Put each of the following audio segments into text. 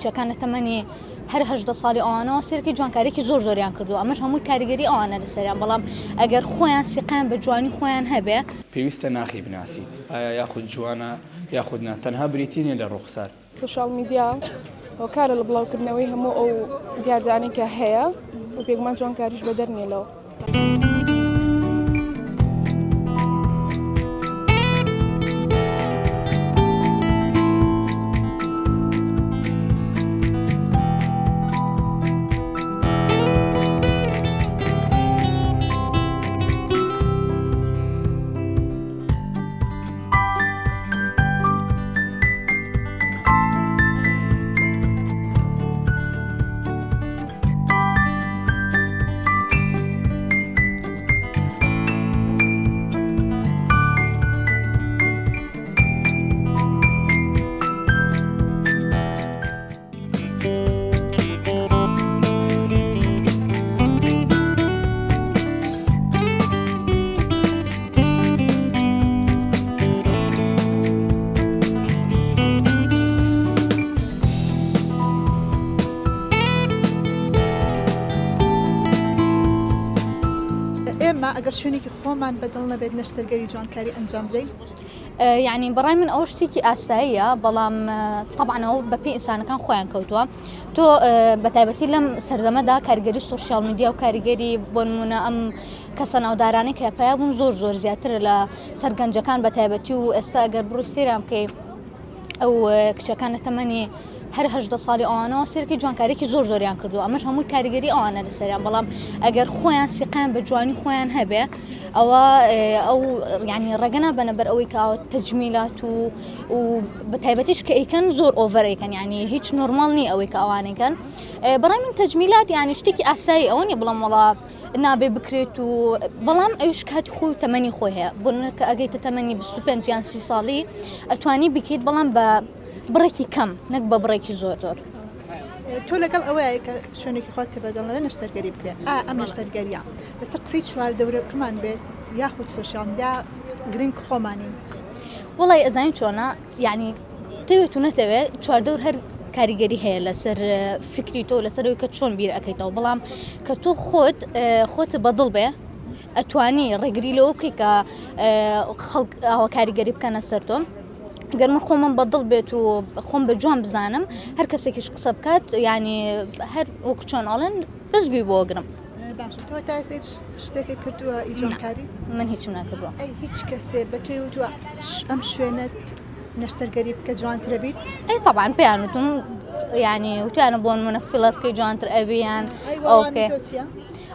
کچەکان لە تەمەنی هەر 18 ساڵی ئەوانەوە سێرکی جوانکاریی زۆر زۆریان کردووە ئەمەش هەمووی کاریگەری ئەوانە لەسەریان بەڵام ئەگەر خۆیان سیقیان بە جوانی خۆیان هەبێ. پێویستە ناخی بناسیت ئایا یاخود جوانە یاخود نا تەنها بریتی نیە لە ڕووخسار. سۆشیال میدیا هۆکارە لە بڵاوکردنەوەی هەموو ئەو دیاردانەی کە هەیە و بێگومان جوانکاریش بەدەر نییە لەوە. ئێمە ئەگەر شوێنێکی خۆمان بەدڵ نەبێت نەشتەرگەری جوانکاری ئەنجام بدەین؟ یعنی بەڕای من ئەوە شتێکی ئاساییە بەڵام طبعا ئەوە بەپێی ئینسانەکان خۆیان کەوتووە تۆ بە تایبەتی لەم سەردەمەدا کاریگەری سۆشیال میدیا و کاریگەری بۆ نمونە ئەم کەسە ناودارانەی کە پیا بوون زۆر زۆر زیاتر لە سەر گەنجەکان بە تایبەتی و ئێستا ئەگەر بڕی سەیران بکەی ئەو کچەکان لە تەمەنی هەر 18 ساڵی ئەوانەوە سێرکی جوانکاریی زۆر زۆریان کردو ئەمەش هەمووی کاریگەری ئەوانە لەسەریان بەڵام ئەگەر خۆیان سیقیان بە جوانی خۆیان هەبێ ئەوە ئەو ینی ڕێگە نابەنە بەر ئەوەی کە تەجمیلات و و بە تایبەتیش کە ئەیکەن زۆر over ئەیکەن ینی هیچ نۆرمال نییە ئەوەی کە ئەوانەکەن بەڕای من تەجمیلات ینی شتێکی ئاسایی ئەوە نیە بڵم وڵا نابێ بکرێت و بەڵام ئەوش کاتی خۆی و تەمەنی خۆی هەیە بۆ کە ئەگەیتە تەمەنی 25 یان سی ساڵی ئەتوانی بکەیت بەڵام بە بڕێکی کەم نەک بە بڕێکی زۆر زۆر. تۆ لەگەڵ ئەوەیە کە شوێنێکی خۆت تێبەدڵ نەبێت نەشتەرگەری بکرێت ئا ئەم نەشتەرگەریە لەسەر قسەی چواردەورەکەمان بێت یاخود سۆشیال میدیا گرنگ خۆمانین؟ وەڵی ئەزانین چۆنە یعنی تەوێت و نەتەوێت چواردەور هەر کاریگەری هەیە لەسەر فکری تۆ لەسەرەوەی کە چۆن بیر ئەەکەیتەوە بەڵام کە تۆ خۆت خۆت بەدڵ بێ ئەتوانی ڕێگری لەوە بکەیت کە خەڵک ئاوا کاریگەری بکەنە سەر تۆ گەر من خۆمم بەدڵ بێت و خۆم بە جوان بزانم هەر کەسێکیش قسە بکات ینی هەر وەک چۆن ئەڵێن بەس گوێی بۆ گرم باشە تۆ تا ئێستا هیچ شتێکت کردووە ئی جوانکاری من هیچم نەکردووە ئەی هیچ کەسێ بە تۆی وتووە ئەم شوێنەت نەشتەرگەری بکە جوانترە بیت ئەی طبعا پێیان وتم ینی وتیانە بۆ نمونە filler بکەی جوانتر ئەبیان ئەی وەڵامی تۆ چییە؟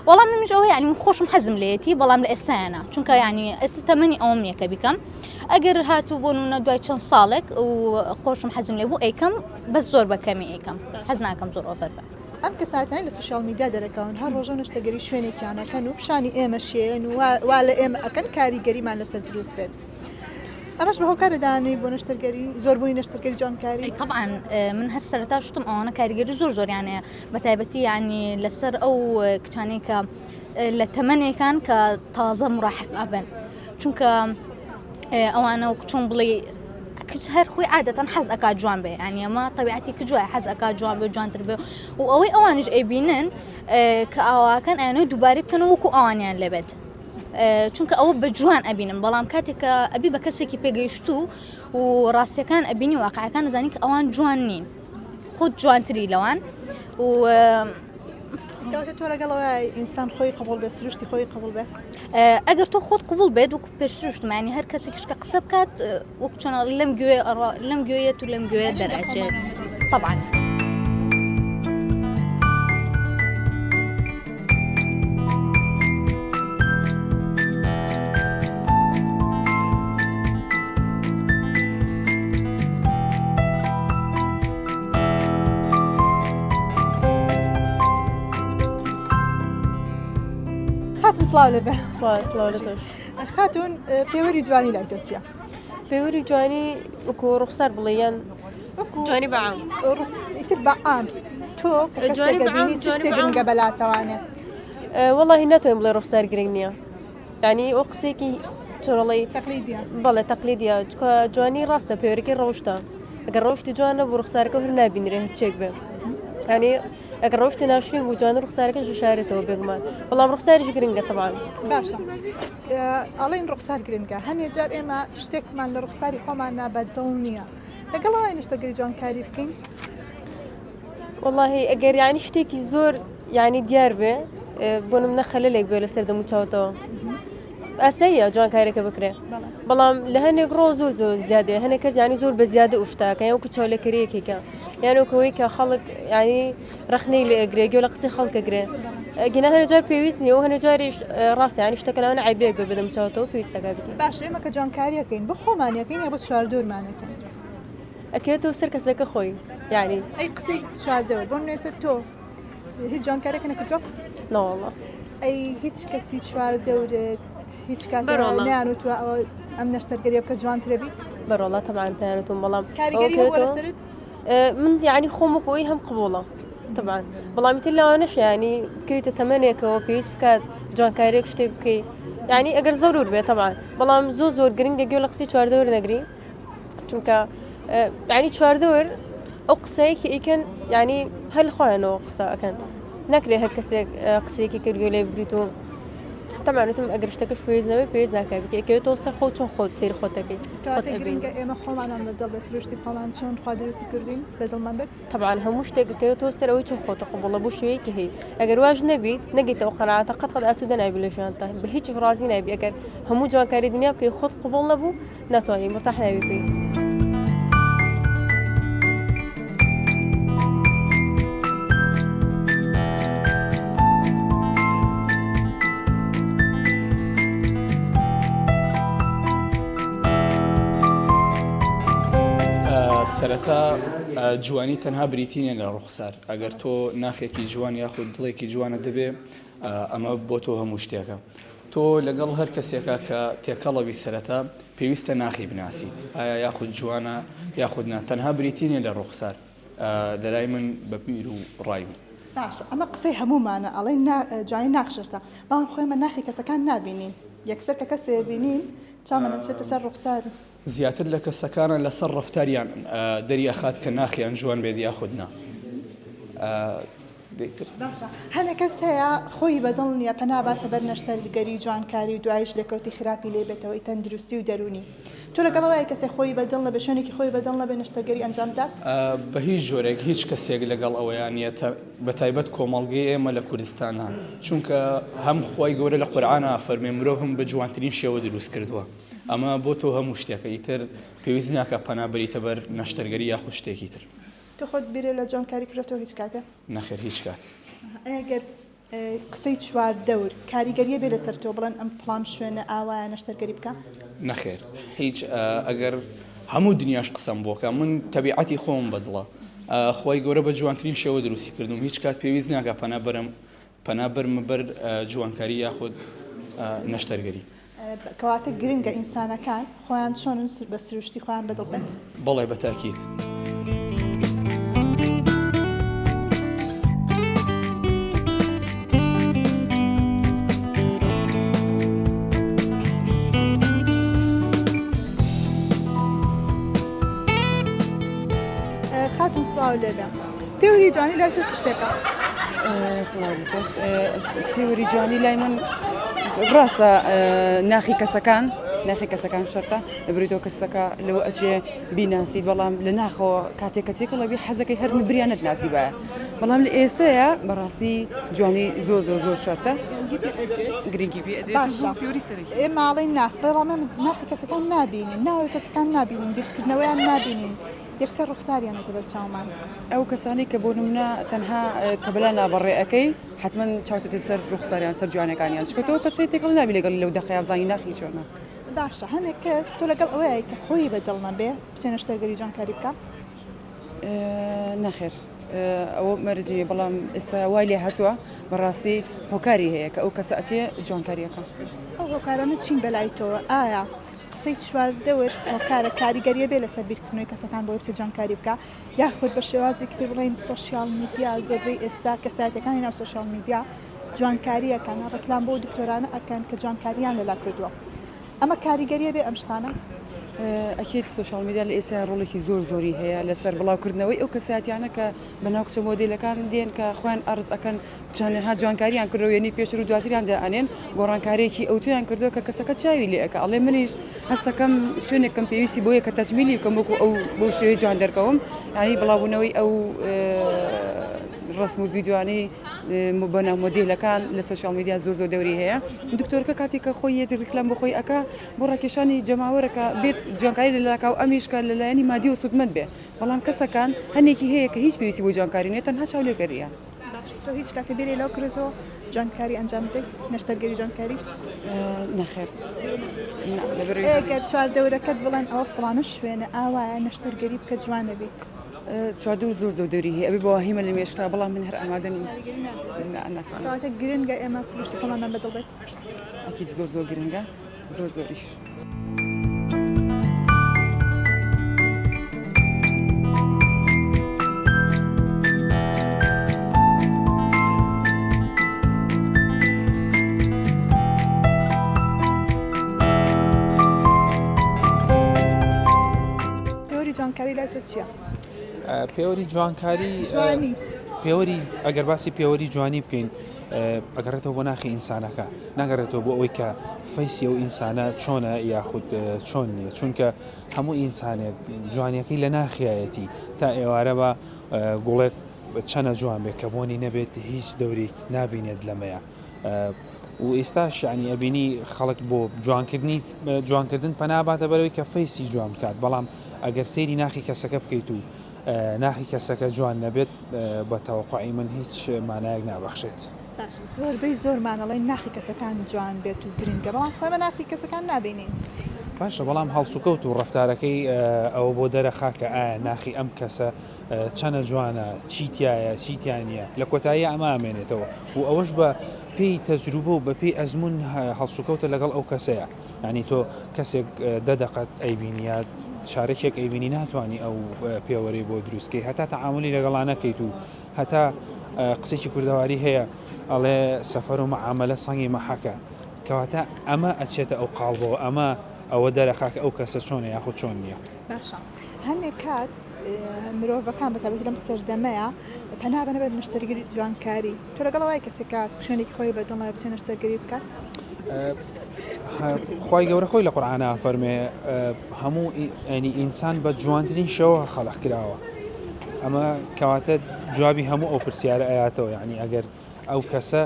وەڵام منیش ئەوە یعنی من خۆشم حەزم لێیەتی بەڵام لە ئێستایانە چونکە یعنی ئێستا تەمەنی ئەوم نییە کە بیکەم ئەگەر هاتوو بۆ نمونە دوای چەند ساڵێک و خۆشم حەزم لێ بوو ئەیکەم بەس زۆر بە کەمی ئەیکەم حەز ناکەم زۆر over بە. ئەم کەسایەتانەی لە سۆشیال میدیا دەرەکەون هەر ڕۆژە نەشتەرگەری شوێنێکیان ئەکەن و پیشانی ئێمە شێن و وا لە ئێمە ئەکەن کاریگەریمان لەسەر دروست بێت ئەمەش بە هۆکارە دانەی بۆ نەشتەرگەری زۆربوونی نەشتەرگەری جوانکاری طبعا من هەر سەرەتا شتم ئەوانە کاریگەری زۆر زۆریان هەیە بە تایبەتی یعنی لەسەر ئەو کچانەی کە لە تەمەنێکان کە تازە مراحق ئەبن چونکە ئەوانە وەک چۆن بڵێ کچ هەر خۆی عادەتەن حەز ئەکا جوان بێ یعنی ئەمە تەبیعەتی کچ وایە حەز ئەکا جوان بێ جوانتر بێ و ئەوەی ئەوانیش ئەیبینن کە ئاواکەن ئەیانەوە دووبارەی بکەنەوە وەکو ئەوانیان لێبێت چونکە ئەوە بە جوان ئەبینن بەڵام کاتێک کە ئەبی بە کەسێکی پێگەیشتوو و ڕاستیەکان ئەبینی واقعەکان ئەزانی کە ئەوان جوان نین خۆت جوانتری لەوان و کاکە تۆ لەگەڵەوەی ئینسان خۆی قبول بێ سروشتی خۆی قبول بێ ئەگەر تۆ خۆت قبول بێت وەکو پێشترشتمانی هەر کەسێکیش کە قسە بکات وەک چۆن لەم گوێ لەم گوێیەت و لەم گوێ دەرئەچێت طبعا. خاتون سڵاو لێ بێ سپاس سڵاو لە تۆش خاتون پێوەری جوانی لای تۆ چییە؟ پێوەری جوانی وەکو ڕوخسار بڵێ یان جوانی بە عام ئیتر بە عام تۆ کە جوانی کەسێک بە عام، ئەبینی چ جوانی شتێک بە عام. گرنگە بەلاتەوانێ وەڵاهی ناتوانین بڵێ ڕوخسار گرنگ نییە یعنی ئەو قسەیەکی چۆنڵی تەقلیدیە بەڵێ تەقلیدیە چکە جوانی ڕاستە پێوەرەکەی ڕەوشتە. ئەگەر ڕەوشتی جوان نەبوو ڕوخسارەکە هەر نابینرێ هەرچێک بێ یعنی ئەگەر ڕەوشتی ناشرین بوو جوان ڕوخسارەکەش شارێتەوە بێگومان بەڵام ڕوخساریش گرنگە تەبعەن. باشە ئەڵێن ڕوخسار گرنگە هەنێ جار ئێمە شتێکمان لە ڕوخساری خۆماننا بە دڵ نییە لەگەڵ ئەوەی نەشتەرگەری جوانکاری بکەین؟ وەڵاهی ئەگەر یعنی شتێکی زۆر یعنی دیار بێ بۆ نمونە خەلەلێک بێ لەسەر دەم و چاوتەوە ئاساییە جوانکاریەکە بکرێ بەڵام لە هەنێک ڕۆ زۆر زۆر زیادەیە هەنێک کەس ینی زۆر بە زیادە ئوشتاکە یان وەکو چاولێکەریەکێکە یان وەکەوەی کە خەڵک ینی ڕخنەی لێ ئەگرێ گوێ لە قسەی خەڵکە گرێ گینا هەنێ جار پێویست نییە و هەنێ جاریش ڕاستە ینی شتەکە لەوانە عەیبێک بێ بەدەم چاوتەوە پێویستەکە بکرێ باشە ئێمە کە جوانکاریەکەین بۆ خۆمانەکەین یا بۆ چواردەورمانەکەین ئەکەوێتەوە سەر کەسەکە خۆی یعنی ئەی قسەی چواردەور بۆ نمونە ئێستا تۆ هیچ جوانکارێک نەکردووە؟ نەوەڵا. ئەی هیچ کەسی چواردەورت هیچ کات بەرۆڵا. نەیانوتووە ئەوە ئەم نەشتەرگەریە بکە جوانترە بیت؟ بەرۆڵا تەبعەن پێیان وتوم بەڵام ئەوە کاریگەری هەبووە کەوێتەوە لەسەرت؟ من یعنی خۆم وەکو ئەوەی هەم قبوڵە تەبعەن بەڵام ئیتر لەوانەشە یعنی بکەویتە تەمەنێکەوە پێویست بکات جوانکاریەک شتێک بکەی یعنی ئەگەر زەرور بێ تەبعەن بەڵام زۆر زۆر گرنگە گوێ لە قسەی چواردەور نەگری چونکە یعنی چواردەور ئەو قسەیەکی ئەیکەن یعنی هەر خۆیانەوە قسە ئەکەن ناکرێ هەر کەسێک قسەیەکی کردگوێ لێ بگریت و تەمانوتم ئەگەر شتەکەش پێویست نەبێت پێویست ناکات بکەی ئەکەوێتەوە سەر خۆ چۆن خۆت سەیری خۆت دەکەی کاتێ گرنگە ئێمە خۆمانان بەدڵ بێت سروشتی خۆمان چۆن خوا دروستی کردوین بەدڵمان بێت تەبعەن هەموو شتێک ئەکەوێتەوە سەر ئەوەی چۆن خۆتە قبوڵە بۆ شێوەیەکی هەیە ئەگەر واش نەبی نەگەیتە ئەو قەناعەتە قەت قەت ئاسوودە نابی لە ژیانتا بە هیچ ڕازی نابی ئەگەر هەموو جوانکاری دنیا بکەی خۆت قبوڵ نەبوو ناتوانی مورتاح نابی پێی. سەرەتا جوانی تەنها بریتی نیە لە ڕوخسار ئەگەر تۆ ناخێکی جوان یاخود دڵێکی جوانە دەبێ ئەمە بۆ تۆ هەموو شتێکە تۆ لەگەڵ هەر کەسێکا کە تێکەڵەبی سەرەتا پێویستە ناخی بناسیت ئایا یاخود جوانە یاخود نا تەنها بریتی نیە لە ڕوخسار لەلای من بە بیر و ڕای من. باشە ئەمە قسەی هەموومانە ئەڵێین نا جوانی ناخ شەرتە بەڵام خۆ ئێمە ناخی کەسەکان نابینین یەکسەر کە کەسێ بینین چاومان ئەچێتە سەر ڕوخسار. زیاتر لە کەسەکانە لەسەر ڕەفتاریان دەری ئەخات کە ناخیان جوان بێت یاخود نا. دیتر. باشە هەنێ کەس هەیە خۆی بەدڵ نیە پەنا باتە بەر نەشتەرگەری جوانکاری و دوایش لێکەوتی خراپی لێ بێتەوەی تەندروستی و دەروونی تۆ لەگەڵ ئەوەی کەسێ خۆی بەدڵ نەبێ شوێنێکی خۆی بەدڵ نەبێ نەشتەرگەری ئەنجام بدات؟ بە هیچ جۆرێک هیچ کەسێک لەگەڵ ئەوەیا نیە بەتایبەت کۆمەڵگەی ئێمە لە کوردستانا چونکە هەم خوای گەورە لە قورئانا ئەفەرمێ مرۆڤم بە جوانترین شێوە دروست کردووە ئەمە بۆ تۆ هەموو شتێکە ئیتر پێویست ناکا پەنا بەریتە بەر نەشتەرگەری یاخود شتێکی تر. تۆ خۆت بیرت لە جوانکاری کردۆتەوە هیچ کاتێ؟ نەخێر هیچ کاتێ. ئەی ئەگەر قسەی چواردەور کاریگەریە بێ لەسەر تۆ بڵێن ئەم فڵان شوێنە ئاوایە نەشتەرگەری بکە؟ نەخێر هیچ ئەگەر هەموو دنیاش قسەم بۆ کە من تەبیعەتی خۆمم بەدڵە خوای گەورە بە جوانترین شێوە دروستی کردوم هیچ کات پێویست ناکا پەنا بەرم پەنا بەرمە بەر جوانکاری یاخود نەشتەرگەری. کەواتە گرنگە ئینسانەکان خۆیان چۆنن بە سروشتی خۆیان بەدڵ بێت؟ بەڵێ بە تاکید. خاتوون سڵاو لێبێ پێوری جوانی لای تۆ چ شتێکە؟ سڵاو لە تۆش پێوەری جوانی لای من ڕاستە ناخی کەسەکان ناخی کەسەکان شەرتە لەبری تۆ کەسەکە لەوە ئەچێ بیناسیت بەڵام لە ناخەوە کاتێک کەسێکە لەبی حەزەکەی هەر بریانت ناسیبایە بەڵام لە ئێسەیە بەڕاستی جوانی زۆر زۆر زۆر شەرتە گرنگی پێ ئەدرێت باشە پێوەری سەرەکی ئێمە ئەڵێین ناخ بەڵام ئێمە ناخی کەسەکان نابینین ناوی کەسەکان نابینین بیرکردنەوەیان نابینین یەکسەر ڕوخساریان یەتە بەر چاومان. ئەو کەسانەی کە بۆ نمونە تەنها کە بەلا نابەڕێ ئەکەی حەتمەن چاوتێتە سەر ڕوخساریان سەر جوانەکانیان چونکە تۆ کەسێ تێکەڵ نابی لەگەڵی لەو دەقەیا بزانی ناخی چۆنە. باشە هەنێک کەس تۆ لەگەڵ ئەوەیای کە خۆی بە دڵ نەبێ بچێ نەشتەرگەری جوانکاری بکا؟ نەخێر ئەوە مەرج نیە بەڵام ئێستا وای لێ هاتووە بەڕاستی هۆکاری هەیە کە ئەو کەسە ئەچێ جوانکاری ئەکا. ئەو هۆکارانە چین بەلای تۆوە؟ ئایا قسەی چواردەور هۆکارە کاریگەریە بێ لەسەر بیرکردنەوەی کەسەکان بۆی بچێت جوانکاری بکا یاخود بە شێوازێکی تر بڵێین سۆشیال میدیا زۆربەی ئێستا کەسایەتەکانی ناو سۆشیال میدیا جوانکاریەکان ڕێکلام بۆ دکتۆرانە ئەکەن کە جوانکاریان لەلا کردووە ئەمە کاریگەریە بێ ئەم شتانە؟ ئەکید سۆشیال میدیا لە ئێستا ڕۆڵێکی زۆر زۆری هەیە لەسەر بڵاوکردنەوەی ئەو کەسایەتیانە کە بەناو کچە مۆدێلەکان دێن کە خۆیان ئەرز ئەکەن چەندەها جوانکاریان کردووە وێنەی پێشتر و دواتریان دائەنێن گۆڕانکاریەکی ئەوتۆیان کردووە کە کەسەکە چاوی لێ ئەکا ئەڵێ منیش هەستەکەم شوێنێکم پێویستی بۆیە کە تەجمیلی بکەم وەکو ئەو بەو شێوەیە جوان دەرکەوم یعنی بڵاوبوونەوەی ئەو ڕسم و ڤیدیۆانەی بەناو مۆدێلەکان لە سۆشیال میدیا زۆر زۆر دەوری هەیە دکتۆرەکە کاتێک کە خۆی یەت ڕیکلام بۆ خۆی ئەکا بۆ ڕاکێشانی جەماوەرەکە بێت جوانکاری لە لاکا و ئەمیش کە لەلایەنی مادیەوە سوودمەند بێ بەڵام کەسەکان هەنێکی هەیە کە هیچ پێویستی بۆ جوانکاری نیە تەنها چاولێکەریە. باشە تۆ هیچ کاتێ بیری لەوە کردۆتەوە جوانکاری ئەنجام بدەیت نەشتەرگەری جوانکاری؟ نەخێر گەر چواردەورەکەت بڵێن ئەوە فڵانە شوێنە ئاوایە نەشتەرگەری بکە جوان ئەبیت. چواردەور زۆر زۆر دەوری هەیە ئەبێ بە واهیمە لە مێشکتا بەڵام من هەر ئامادە نیم ناتوانم. کەواتە گرنگە ئێمە سروشتی خۆمانمان بەدڵ بێت؟ ئەکید زۆر زۆر گرنگە زۆر زۆریش. پێوەری جوانکاری لای تۆ چییە؟ پێوەری جوانکاری جوانی پێوەری ئەگەر باسی پێوەری جوانی بکەین ئەگەڕێتەوە بۆ ناخی ئینسانەکە ناگەڕێتەوە بۆ ئەوەی کە face ی ئەو ئینسانە چۆنە یاخود چۆن نییە چونکە هەموو ئینسانێک جوانیەکەی لە ناخیایەتی تا ئێوارە بە گوڵێک چەنە جوان بێت کە بۆنی نەبێت هیچ دەورێک نابینێت لەمەیە و ئێستاش یعنی ئەبینی خەڵک بۆ جوانکردنی جوانکردن پەناباتە بەرەوەی کە face ی جوان بکات بەڵام ئەگەر سەیری ناخی کەسەکە بکەیت و ناخی کەسەکە جوان نەبێت بە تەوەقوعی من هیچ مانایەک نابەخشێت. باشە زۆربەی زۆرمان ئەڵێین ناخی کەسەکان جوان بێت و گرنگە بەڵام خۆ ئێمە ناخی کەسەکان نابینین. باشە بەڵام هەڵسوکەوت و ڕەفتارەکەی ئەوە بۆ دەرەخا کە ئایا ناخی ئەم کەسە چەنە جوانە چی تایە چی تیا نییە لە کۆتاییا ئەمە ئامێنێتەوە و ئەوەش بە پێی تەجروبە و بە پێی ئەزمون هەڵسوکەوتە لەگەڵ ئەو کەسەیە یانی تۆ کەسێک دە دەقەت ئەیبینی یا چارەکێک ئەیبینی ناتوانانی ئەو پێوەرەی بۆ دروستکەی هەتا تەعاملی لەگەڵا نەکەیت و هەتا قسێکی کوردەواری هەیە ئەڵێ سەفەر و مەعامەلە سەنگی مەحەکە کەواتە ئەمە ئەچێتە ئەو قاڵبەوە ئەمە ئەوە دەرەخا کە ئەو کەسە چۆنە یاخود چۆن نییە. باشە هەنێک کات مرۆڤەکان بەتایبەتی لەم سەردەمەیە پەنا بەنە بەر نەشتەرگەری جوانکاری تۆ لەگەڵ وای کەسێک کە شوێنێکی خۆی بەدڵ نەبێ بچێ نەشتەرگەری بکات؟ خوای گەورە خۆی لە قورئانا فەرمێ هەموو ینی ئینسان بە جوانترین شێوە خەلق کراوە ئەمە کەواتە جوابی هەموو ئەو پرسیارە ئەیاتەوە یعنی ئەگەر ئەو کەسە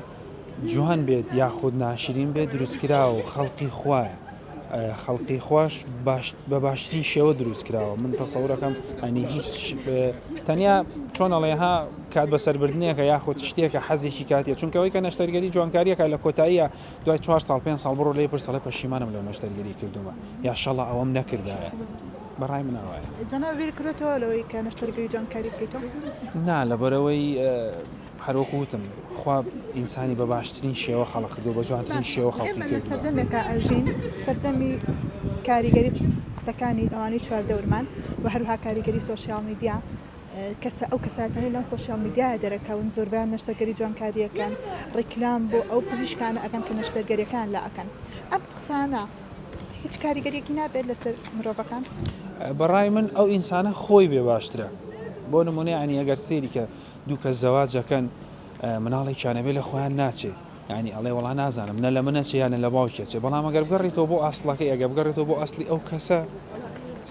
جوان بێت یاخود ناشرین بێت دروستکراوە و خەڵقی خوایە خەڵقی خواش بە باشترین شێوە دروست کراوە من تەسەورەکەم ئەنی هیچ تەنیا چۆن ئەڵێ ها کات بەسەربردنێکە یاخود شتێکە حەزێکی کاتیە چونکە ئەوەی کە نەشتەرگەری جوانکاریەکە لە کۆتاییە دوای چوار ساڵ پێ ساڵ بڕۆ لێی پرسەڵێ پەشیمانم لەو نەشتەرگەری کردومە یا شەڵا ئەوەم نەکردایە بەڕای من ئاوایە. جەناب بیر کردۆتەوە لەوەی کە نەشتەرگەری جوانکاری بکەیتەوە؟ نا لەبەرئەوەی هەروەکو وتم خوا ئینسانی بە باشترین شێوە خەڵق کردووە بە جوانترین شێوە خەڵقی ئێمە لە کردووە. سەردەمێکا ئەژین سەردەمی کاریگەری قسەکانی ئەوانەی چواردەورمان و هەروەها کاریگەری سۆشیال میدیا کەسە ئەو کەسایەتانەی لەم سۆشیال میدیایە دەرەکەون زۆربەیان نەشتەرگەری جوانکارییەکەن ڕیکلام بۆ ئەو پزیشکانە ئەکەن کە نەشتەرگەریەکان لا ئەکەن ئەم قسانە هیچ کاریگەریەکی نابێت لەسەر مرۆڤەکان؟ بەڕای من ئەو ئینسانە خۆی بێ باشترە بۆ نمونە یانی ئەگەر سێری کە دوو کەس زەواج ئەکەن مناڵێکیان ئەبێ لە خۆیان ناچێ یعنی ئەڵێ وەڵا نازانم نە لە منە چێ یانە لە باوکێ چێ بەڵام ئەگەر بگەڕێتەوە بۆ ئەسڵەکەی ئەگە بگەڕێتەوە بۆ ئەسلی ئەو کەسە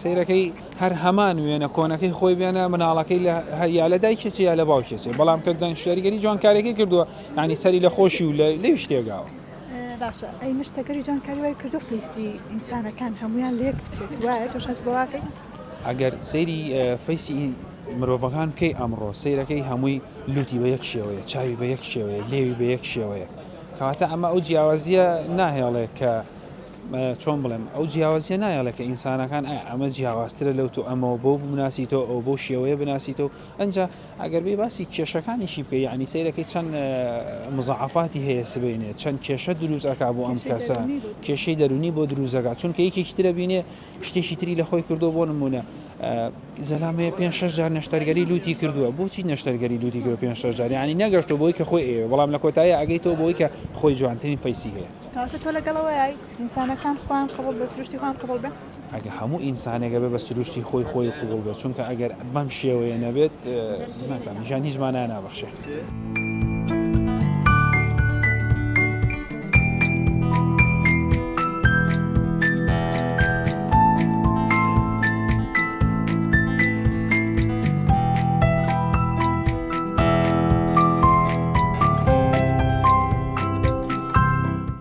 سەیرەکەی هەر هەمان وێنە کۆنەکەی خۆی بێنە مناڵەکەی لە هەر یا لە دایکێ چێ یا لە باوکێ چێ بەڵام کە دەنگشتەرگەری جوانکارێکی کردووە یعنی سەری لە خۆشی و لە لەویش تێگاوە. باشە ئەی نەشتەرگەری جوانکاری وای کردو face ی ئینسانەکان هەمویان لەیەک بچێت وایە تۆش هەست بەواکەی؟ ئەگەر سەیری face ی مرۆڤەکان بکەی ئەمڕۆ سەیرەکەی هەمووی لوتی بە یەک شێوەیە چاوی بە یەک شێوەیە لێوی بە یەک شێوەیە کەواتە ئەمە ئەو جیاوازیە ناهێڵێ کە چۆن بڵێم ئەو جیاوازیە نایەڵێ کە ئینسانەکان ئایا ئەمە جیاوازترە لەو تۆ ئەمەوە بۆ بناسیتەوە ئەو بۆ شێوەیە بناسیتەوە ئەجا ئەگەر بێ باسی کێشەکانیشی بکەی یعنی سەیرەکەی چەند مزعفاتی هەیە سبینێ چەند کێشە دروست ئەک بۆ ئەم کەسە کێشەی دەرونی بۆ دروستەکە چونکە یەکێکی ترە بینێ شتێکی تری لە خۆی کردو بۆ نمونە زەلام هەیە پێ شش جار نەشتەرگەری لوتی کردووە بۆچی نەشتەرگەری لوتی کردووە پێ شش جار یعنی نەگەشتۆ بۆی کە خۆی ئەیەوێ بەڵام لە کۆتایی ئەگەیتەوە بۆی کە خۆی جوانترین face ی هەیە. کەواتە تۆ لەگەڵ ئەوەیای ئینسانەکان خۆیان قبوڵ بێ سروشتی خۆیان قبوڵ بێ؟ ئەگە هەموو ئینسانێک ئەبێ بە سروشتی خۆی خۆی قبوڵ بێت چونکە ئەگەر بەم شێوەیە نەبێت نازانم ژیان هیچ مانای نابەخشێ.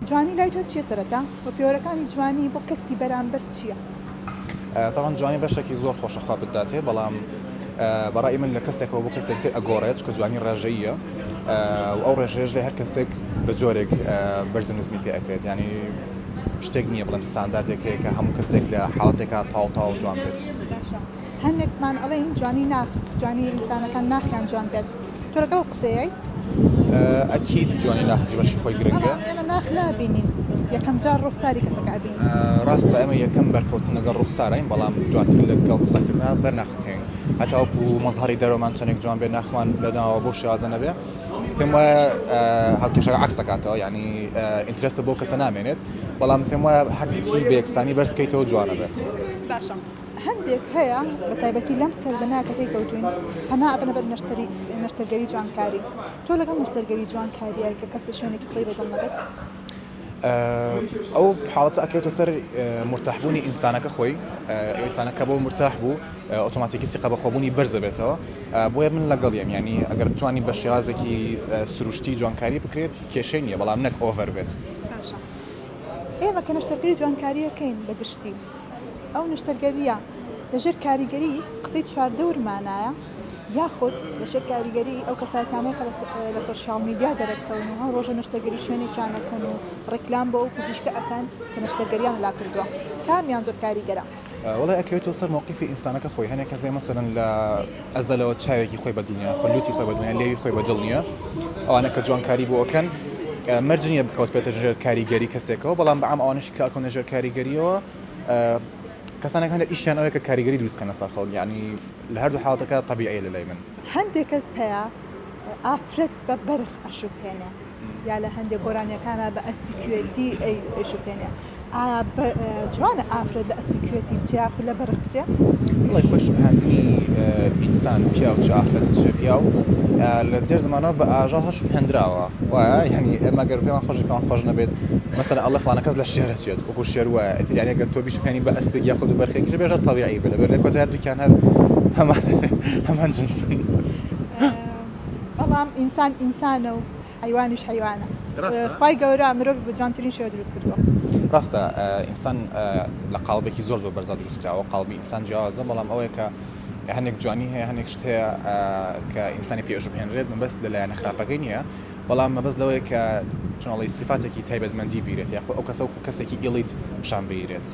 جوانی لای تۆ چییە سەرەتا؟ و پێوەرەکانی جوانی بۆ کەسی بەرامبەر چییە؟ تەبعەن جوانی بەشێکی زۆر خۆشە خوا بتداتێ بەڵام بەڕای من لە کەسێکەوە بۆ کەسێک تر ئەگۆڕێت چونکە جوانی ڕێژەییە و ئەو ڕێژەیەش لای هەر کەسێک بە جۆرێک بەرز و نزمی پێ ئەکرێت یانی شتێک نییە بڵێم ستانداردێک هەیە کە هەموو کەسێک لە حاڵەتێکا تەواو تەواو جوان بێت. باشە هەندێکمان ئەڵێین جوانی ناخ جوانی ئینسانەکان ناخیان جوان بێت تۆ لەگەڵ ئەو قسەیەیت؟ ئەکید جوانی ناخیش بەشی خۆی گرنگە. بەڵام ئێمە ناخ نابینین یەکەم جار ڕوخساری کەسەکە ئەبینین. ڕاستە ئێمە یەکەم بەرکەوتن لەگەڵ ڕوخساراین بەڵام دواتر لەگەڵ قسەکردنا بەر ناخەکەوین هەتاوەکو مەزهەری دەرەوەمان چەندێک جوان بێت ناخمان لەناوە بەو شێوازە نەبێ پێم وایە هاوکێشەکە عەکس ئەکاتەوە یانی interest بۆ کەسە نامێنێت بەڵام پێم وایە هەردووکی بە یەکسانی بەرز کەیتەوە جوانە بێت. باشە هەندێک هەیە بە تایبەتی لەم سەردەمە کە تێی کەوتوین پەنا ئەبەنە بەر نەشتەری نەشتەرگەری جوانکاری تۆ لەگەڵ نەشتەرگەری جوانکاریای کە کەسە شوێنێکی خۆی بەدڵ نەبێت؟ ئەو حاڵەتە ئەکەوێتە سەر مورتاحبوونی ئینسانەکە خۆی ئینسانەکە بۆ مورتاح بوو ئۆتۆماتیکی سیقە بەخۆبوونی بەرز دەبێتەوە بۆیە من لەگەڵیم یانی ئەگەر بتوانی بە شێوازێکی سروشتی جوانکاری بکرێت کێشەی نییە بەڵام نەک ئۆڤەر بێت. باشە ئێمە کە نەشتەرگەری جوانکاریەکەین بە گشتی ئەو نەشتەرگەرییە لەژێر کاریگەری قسەی چواردەورمانایە یاخود لەژێر کاریگەری ئەو کەسایەتانەیە کە لە سۆشیال میدیا دەرەکەون و هەر ڕۆژە نەشتەرگەری شوێنێکیان ئەکەن و ڕیکلام بۆ ئەو پزیشکە ئەکەن کە نەشتەرگەریان لا کردووە کامیان زۆر کاریگەرە؟ وەڵای ئەکەوێتەوە سەر مەوقیفی ئینسانەکە خۆی هەنێک کەس هەیە مەسەلەن لە ئەزەلەوە چاوێکی خۆی بەدڵ نییە خۆ لوتی خۆی بەدڵ نییە لێوی خۆی بەدڵ نییە ئەوانە کە جوانکاری بۆ ئەکەن مەرج نییە بکەوتبێتە ژێر کاریگەری کەسێکەوە بەڵام بەعام ئەوانەشی کە ئەکەونە ژێر کاریگەریەوە کەسانێک هەن ئیشیان ئەوەیە کە کاریگەری دروست بکەنە سەر خەڵک یانی لە هەردوو حاڵەتەکە تەبیعیە لە لای من. هەندێک کەس هەیە ئافرەت بە بەرخ ئەشوبهێنێ یا لە هەندێک گۆرانیەکانا بە ئەسپی کوێتی ئەیشوبهێنێ ئایا جوانە ئافرەت لە ئەسپی کوێتی بچێ یاخود لە بەرخ بچێ؟ وەڵای خۆی شوبهاندنی ئینسان پیاو چ ئافرەت چ پیاو لە دێر زمانەوە بە ئاژەڵ هەر شوبهێندراوە وایە یانی ئێمە گەر پێمان خۆش بێت پێمان خۆش نەبێت مەسەلەن ئەڵێ فڵانە کەس لە شێر ئەچێت وەکو شێر وایە ئیتر یانی ئەگەر تۆ بیشوبهێنی بە ئەسپێک یاخود بە بەرخێکیش بێژە تەبیعی بێ لەبەر لە کۆتایی هەردووکیان هەر هەمان هەمان جنسن. بەڵام ئینسان ئینسانە و حەیوانیش حەیوانە خوای گەورە مرۆڤ بە جوانترین شێوە دروست کردووە. ڕاستە ئینسان لە قاڵبێکی زۆر زۆر بەرزا دروست کراوە قاڵبی ئینسان جیاوازە بەڵام ئەوەیە کە هەندێک جوانی هەیە هەندێک شت هەیە کە ئینسانی پێ ئەشوبهێنرێت مەبەست لە لایەنە خراپەکەی نییە بەڵام مەبەست لەوەیە کە چۆن ئەڵێی سیفاتێکی تایبەتمەندی بیرێت یاخۆ ئەو کەسە وەکو کەسێکی elite پیشان بگیرێت.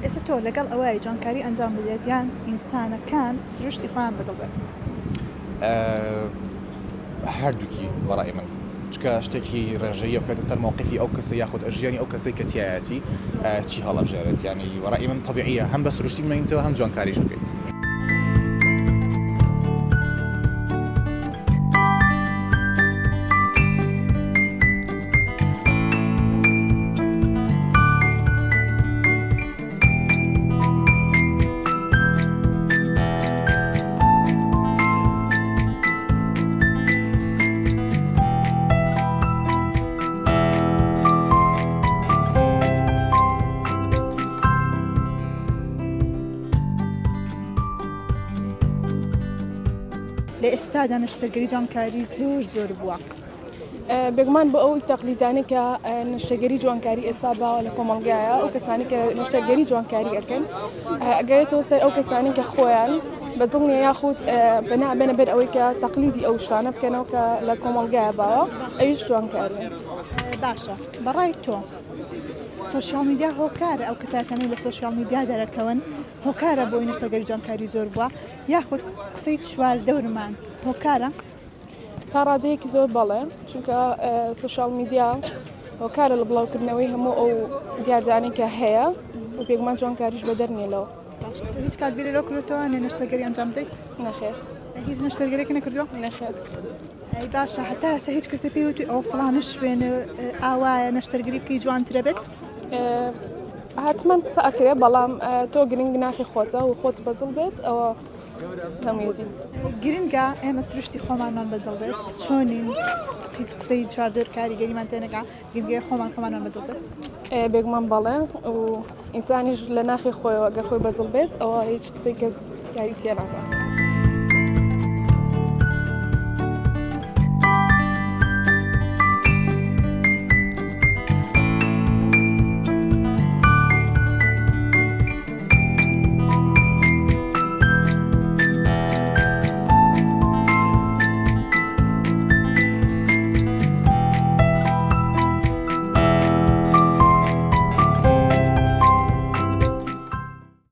ئێستا تۆ لەگەڵ ئەوەی جوانکاری ئەنجام بدرێت یان ئینسانەکان سروشتی خۆیان بەدڵ بێت؟ هەردووکی بەڕای من چونکە شتێکی ڕێژەییە بکەوێتە سەر مەوقیفی ئەو کەسە یاخود ژیانی ئەو کەسەی کە تیایەتی چی هەڵەبژێرێت یانی بەڕای من تەبیعیە هەم بە سروشتی بمێنیتەوە هەم جوانکاریش بکەیت. لە ئێستادا نەشتەرگەری جوانکاری زۆر زۆر بووە. بێگومان بۆ ئەو تەقلیدانەی کە نەشتەرگەری جوانکاری ئێستا باوە لە کۆمەڵگایە ئەو کەسانی کە نەشتەرگەری جوانکاری ئەکەن ئەگەرێتەوە سەر ئەو کەسانی کە خۆیان بە دڵ نییە یاخود بەنا بێنە بەر ئەوەی کە تەقلیدی ئەو شتانە بکەنەوە کە لە کۆمەڵگایە باوە ئەویش جوانکاریە. باشە بەڕای تۆ سۆشیال میدیا هۆکارە ئەو کەسایەتانەی لە سۆشیال میدیا دەرەکەون هۆکارە بۆی نەشتەرگەری جوانکاری زۆر بووە یاخود قسەی چواردەورمان هۆکارە؟ تا ڕادەیەکی زۆر بەڵێ چونکە سۆشیال میدیا هۆکارە لە بڵاوکردنەوەی هەموو ئەو دیاردانەی کە هەیە و بێگومان جوانکاریش بەدەر نییە لەوە. باشە تۆ هیچ کات بیرت لەوە کردۆتەوە نێ نەشتەرگەری ئەنجام بدەیت؟ نەخێر. هیچ نەشتەرگەرێکی نەکردووە؟ نەخێر. ئەی باشە هەتا ئێستا هیچ کەسێ پێی وتووی ئەوە فڵانە شوێنە ئاوایە نەشتەرگەری بکەی جوانترە بێت؟ حتمما قسە ئەکرێ بەڵام تۆ گرنگ ناخی خۆتە و خۆت بەدڵ بێت ئەوە هەموویەتی. گرنگە ئێمە سروشتی خۆمانمان بەدڵ بێت چۆنین هیچ قسەی چواردەور کاریگەریمان تێنەکا گرنگە خۆمان خۆمانمان بەدڵ بێت. بێگومان بەڵێ و ئینسانیش لە ناخی خۆیەوە گەر خۆی بەدڵ بێت ئەوە هیچ قسەی کەس کاری تێناکا.